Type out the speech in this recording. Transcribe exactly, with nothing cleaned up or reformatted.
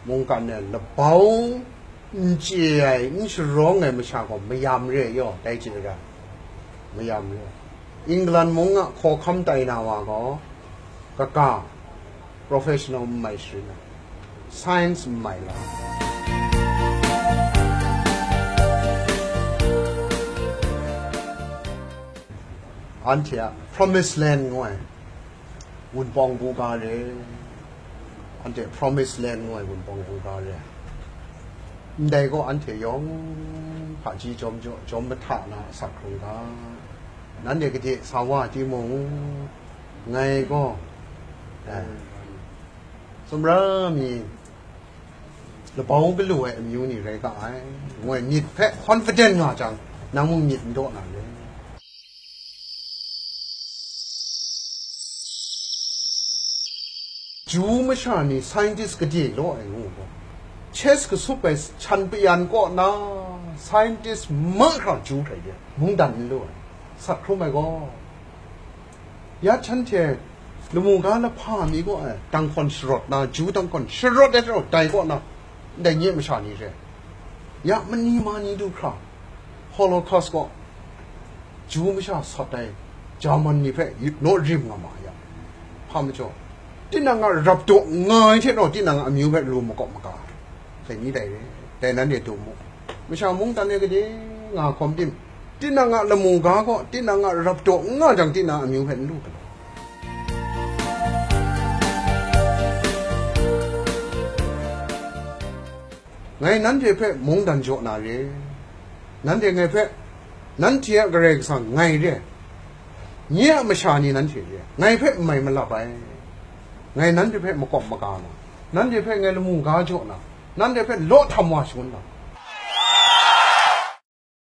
Mungkan e labau n chye ai, n sharawng ai masha gaw mayam re ai yaw, dai chye ra, mayam re ai. England mung a hkawhkam tai na wa gaw, kaka, professional n mai sharin ai, science n mai la. Anhte a Promised Land ngu ai Wunpawng buga re, anhte Promised Land ngu ai wunpawng buga re. Ndai gaw anhte yawng hpaji jawm jaw, jawm mahta na asak hkrung ga. Nanhte gade sa wa timung, ngai gaw, eh, sumra mi labau galu ai amyu ni rai ga ai, ngu ai myit hpe confident nga jang, nang mung myit n daw na le. Ju masha ni scientist gade law ai ngu gaw, chess kasup ai chan payan kaw na scientist mahkra ju hkrai de, mungdan n lu ai, sat hkrum ai gaw, ya shanhte lamu ga lahpa mi gaw ai, danghkawn sharawt na, ju danghkawn sharawt ai rau dai kaw na, ndai nye masha ni re, ya mani ma ni du hkra, Holocaust gaw, Ju masha sat ai German ni hpe naw rim nga ma ya. Hpa majaw, tinang a rap daw nga ai hte rau, tinang a amyu hpe lu makawp maga ai. Dai ni dai re, dai nanhte dum mu. Masha mungdan e gade nga hkawm tim, tinang a lamu ga gaw, tinang a rap daw n nga jang, tinang a amyu hpe n lu galaw. Ngai nanhte hpe mungdan jaw na re, nanhte ngai hpe, nanhte a Karai Kasang ngai re, nye a masha ni nanhte re, ngai hpe n mai malap ai. Ngai nanhte hpe makawp maga na, nanhte hpe ngai lamu ga jaw na, nanhte hpe law htam wa shangun na,